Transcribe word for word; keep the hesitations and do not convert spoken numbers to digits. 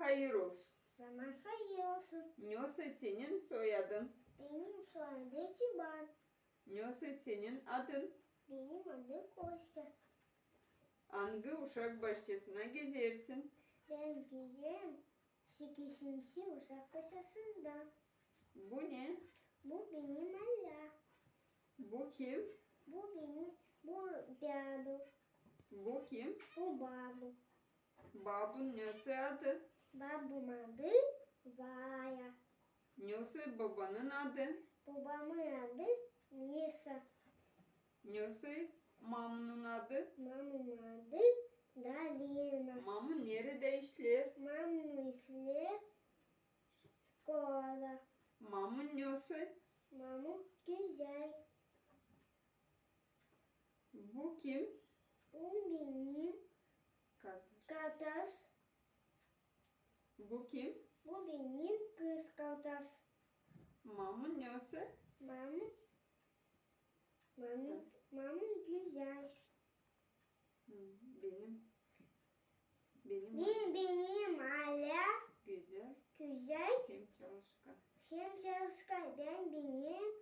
Hayır olsun. Zaman hayır olsun. Nesoy senin soyadın? Benim soyadım Çiban. Nesoy senin adın? Benim adım Kostya. Angı uşak başçasına gezersin? Bän gezerim sekizinci uşak başçasında. Bu ne? Bu benim aylä. Bu kim? Bu benim, bu dädu. Bu kim? Bu babu. Babun nesoy adı? Babum adı Vaya. Nesoy babanın adı? Babamın adı Misa. Nesoy mamunun adı? Mamunun adı Dalina. Mamun neredä işleer? Mamun işleer şkolada. Mamun nesoy? Mamun gözäl. Bu kim? Bu benim kardaş. Bu kim? Bu benim kız kardaş. Mamun nesoy? Mamun, mamun, mamun gözäl. Hı, benim, benim, benim aylä gözäl, gözäl hem çalışkan. Hem çalışkan. Bän benim